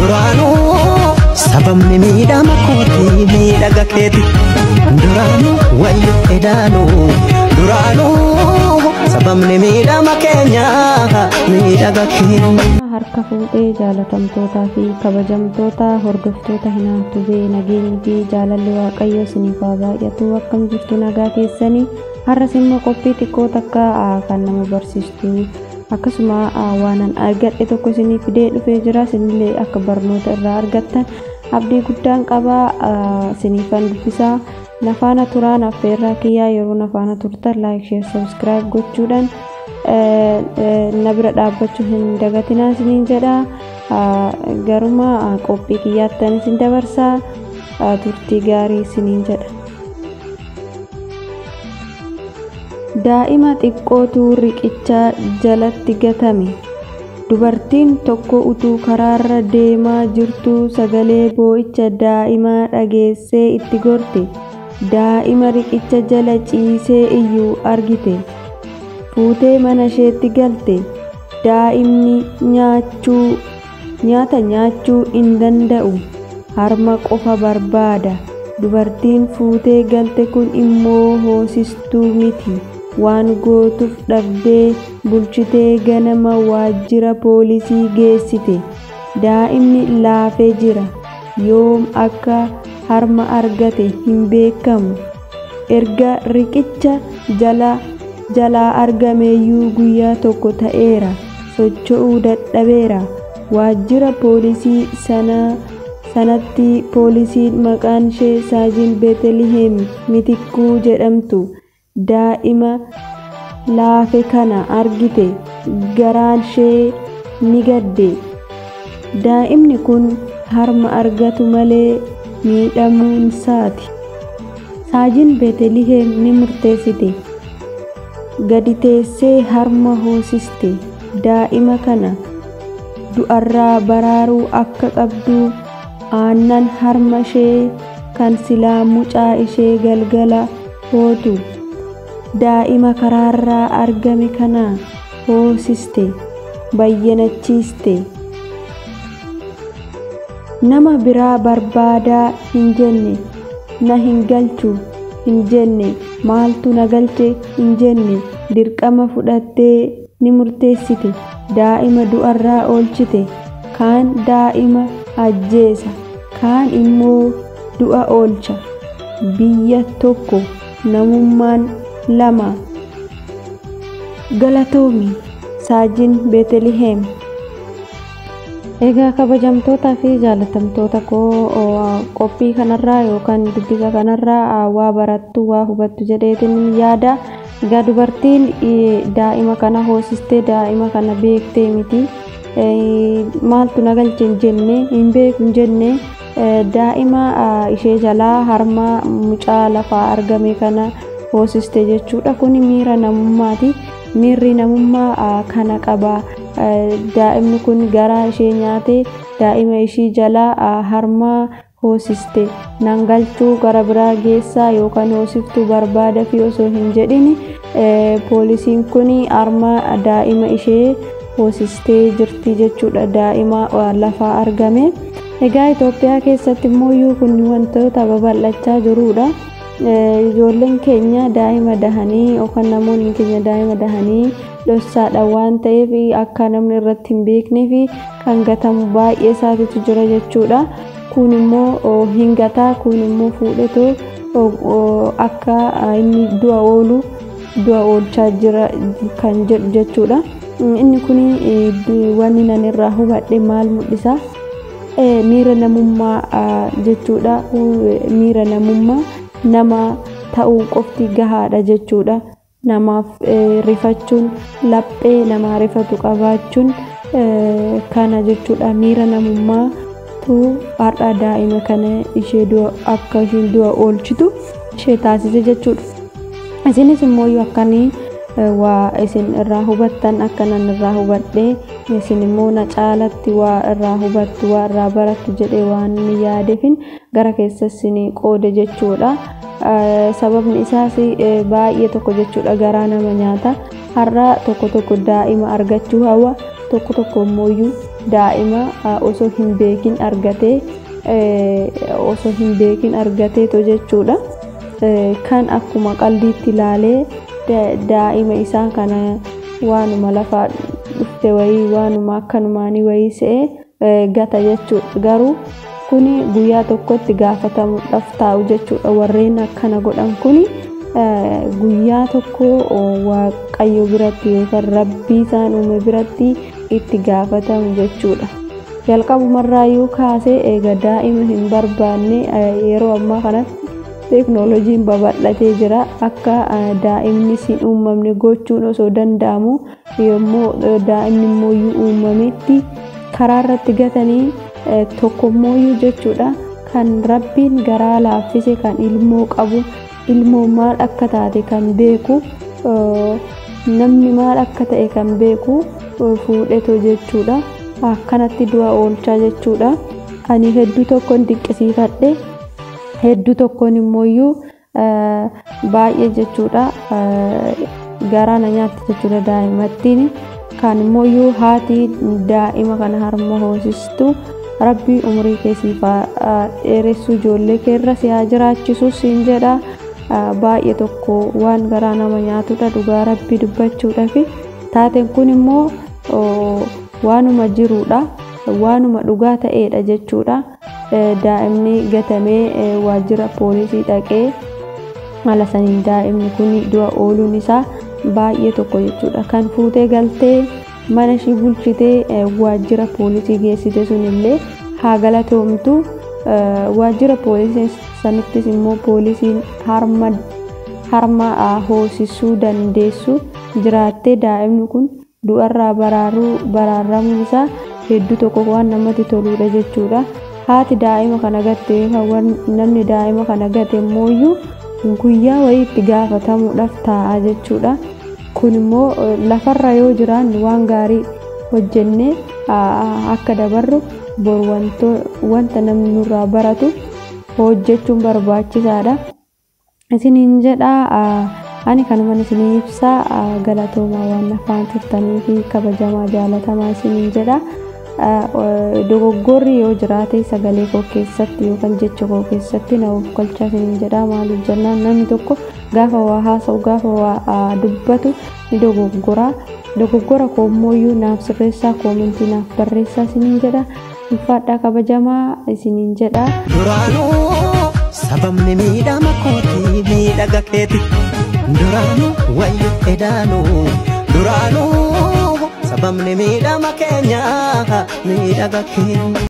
Duraanuu sababni miidhama kootii miidhaga keeti. Duraanuu wayyo edaanuu. Duraanuu sababni miidhama keenya miidhaga keenya. Harka fuudhee jaalatamtootaa fi kabajamtoota hordoftoota Hinaaftuu Bee, nageenyi fi jaalalli Waaqayyoo isiniif haa baay'atu. Akkam jirtu? Nagaa keessanii? Har'as immoo qophii xiqqoo takka kan nama barsiistu, akkasuma waanan argadhe tokko isinii fidee dhufee jira. Isinillee akka barnoota irraa argattan abdii guddaan qabaa. Isiniifan dubbisaa, nafaana turaan affeerraa kiyyaa. Yeroo nafaana turtan like, share, subscribe gochuudhaan na bira dhaabbachuu hin dagatinaa isiniin jedha. Garuma qophii kiyyaattan isin dabarsaa, turtii gaarii isiniin jedha. Daa'ima xiqqootu riqicha jalatti gatame. Dubartiin tokko utuu karaarra deemaa jirtuu sagalee boo'icha daa'imaa dhageessee itti gorte. Daa'ima riqicha jala ciisee iyyuu argite. Fuutee mana isheetti galte. Daa'imni nyaata nyaachuu hin danda'u. Harma qofa barbaada. Dubartiin fuutee galte kun immoo hoosistuu miti. Waan gootuuf dhabdee bulchitee ganama waajjira poolisii geessite. Daa'imni laafee jira. Yoom akka harma argate hin beekamu. Erga riqicha jalaa argameeyyuu guyyaa tokko ta'eera. Socho'uu dadhabeera. Waajjira poolisii sanatti poolisiin maqaan ishee Saajin Beeteliheem Mitikkuu jedhamtu daa'ima laafe kana argite. Garaan ishee ni gadde. Daa'imni kun harma argatu malee miidhamuunsaati. Saajin Beeteliheem ni murteessite. Gadi teessee harma hoosiste. Daa'ima kana du'arraa baraaruu akka qabdu, aannan harma ishee kan silaa mucaa ishee galgala hootu daa'ima karaarraa argame kana hoosiste, bayyanachiiste. Nama biraa barbaadaa hin jenne, na hin galchu hin jenne, maaltu na galche hin jenne. Dirqama fudhattee ni murteessite. Daa'ima du'arraa oolchite. Kaan daa'ima ajjeesa, kaan immoo du'a oolcha. Biyya tokko, namummaan lama. Galatoomi, Saajin Beeteliheem. Egaa kabajamtootaa fi jaalatamtoota koo, qophii kanarraa yookaan dubbisa kanarraa waa barattu, waa hubattu jedheetiin yaada. Egaa dubartiin daa'ima kana hoosistee daa'ima kana beektee miti. Maaltu na galche hin jenne, hin beeku hin jenne. Daa'ima ishee jalaa harma mucaa lafaa argame kana hoosiste jechuudha. Kun miira namummaati. Miirri namummaa kana qaba. Daa'imni kun garaa ishee nyaate, daa'ima ishii jalaa harma hoosiste. Nan galchuu, gara biraa geessaa yookaan hoosiftuu barbaada fi osoo hin jedhin poolisiin kun harma daa'ima ishee hoosistee jirti jechuudha. Daa'ima lafaa argame. Egaa Itoophiyaa keessatti immoo kun wantoota babal'achaa jirudha. Ijoolleen keenya daa'ima dahanii yookaan namoonni keenya daa'ima dahanii dhoksaadha waan ta'eef, akka namni irratti hin beeknee fi kan gatamu baay'ee isaatiitu jira jechuudha. Kun immoo hin gataa, kun immoo fuudhetoo akka inni du'a oolu du'a oolchaa jira kan jedhu jechuudha. Inni kun wanni nan irraa hubadhe maal mul'isa? Miira namummaa jechuudha. Miira namummaa nama ta'uu qofti gahaadha jechuudha. Namaaf rifachuun, laphee namaa rifatu qabaachuun kana jechuudha. Miira namummaatu har'a daa'ima kana ishee akka isheen du'a oolchitu ishee taasise jechuudha. Isinis immoo akkanii waa isin irraa hubattan akka nan irraa hubadhe, isin immoo na caalatti waa irraa hubattu, waa irraa barattu jedhee waan yaadeefin gara keessa isin qoode jechuudha. Sababni isaas baay'ee tokko jechuudha, garaa nama nyaata. Har'a tokko tokko daa'ima argachuu hawwa, tokko tokko immoo daa'ima osoo hin beekin argatee osoo hin beekin argateeto jechuudha. Kan akkuma qaldiitti ilaalee daa'ima isaa kana waanuma lafaa dhufte wayii waanuma akkanumaanii wayii se'ee gata jechuudha. Garuu kuni guyyaa tokkotti gaafatamuudhaaf taa'u jechuudha. Warreen akkana godhan kuni guyyaa tokko Waaqayyo biratti yookaan Rabbii isaan uume biratti itti gaafatamu jechuudha. Jalqabumarraayyuu kaasee eega daa'ima hin barbaanne yeroo ammaa kanatti teeknooloojiin babal'atee jira. Akka daa'imni hin uumamne gochuun osoo danda'amu yommuu daa'imni immoo uumametti karaa irratti gatanii tokkommooyyuu jechuudha. Kan Rabbiin garaa laaffise, kan ilmoo qabu, ilmoo maal akka taate kan beeku, namni maal akka ta'e kan beeku fuudheto jechuudha. Akkanatti du'a oolchaa jechuudha. Ani hedduu tokkoon dinqisiifadhe, hedduu tokkoon immooyyuu baay'ee jechuudha. Garaa na nyaatti jechuudha daa'imattiin. Kan immooyyuu haati daa'ima kana harma hoosistu Rabbii umurii kee siif haa dheeressu, ijoollee keerra si haa jiraachisu siin jedha. Baay'ee tokko waan garaa nama nyaatudha dhugaa Rabbii dubbachuudhaaf. Taateen kun immoo waanuma jirudha, waanuma dhugaa ta'edha jechuudha. Daa'imni gatamee waajjira poolisii dhaqee haala saniin daa'imni kun du'a ooluun isaa baay'ee tokko jechuudha. Kan fuutee galtee mana ishii bulchitee waajjira poolisii geessite sunillee haa galatoomtu. Waajjira poolisii sanittis immoo poolisiin harma hoosisuu dandeessu jiraattee daa'imni kun du'arraa baraaramuun isaa hedduu tokko waan namatti toludha jechuudha. Haati daa'ima kana gatte yookaan namni daa'ima kana gate immooyyuu guyyaa wayii itti gaafatamuudhaaf taa'a jechuudha. Kun immoo lafarra yoo jiraannu waan gaarii hojjennee akka dabarru boru wanta namni nurraa baratu hojjechuun barbaachisaadha. Isiniin jedha ani kanumaan isinii ibsaa. Galatoomaa waan afaan turtanii fi kabajamaa jaalatamaa isiniin jedha. Dogoggorri yoo jiraate sagalee koo keessatti yookaan jecha koo keessatti na of galchaa isiniin jedha. Maaliif jennaan namni tokko gaafa waa haasa'u, gaafa waa dubbatu ni dogoggora. Dogoggora koo immooyyuu naaf sirreessaa, koomentii naaf barreessaa isiniin jedha. Ulfaadhaa kabajamaa isiniin jedha. Duraanuu sababni miidhama kooti miidhaga keeti. Duraanuu wayyu edaanuu duraanuu sababni miidhama keenya miidhaga keenya.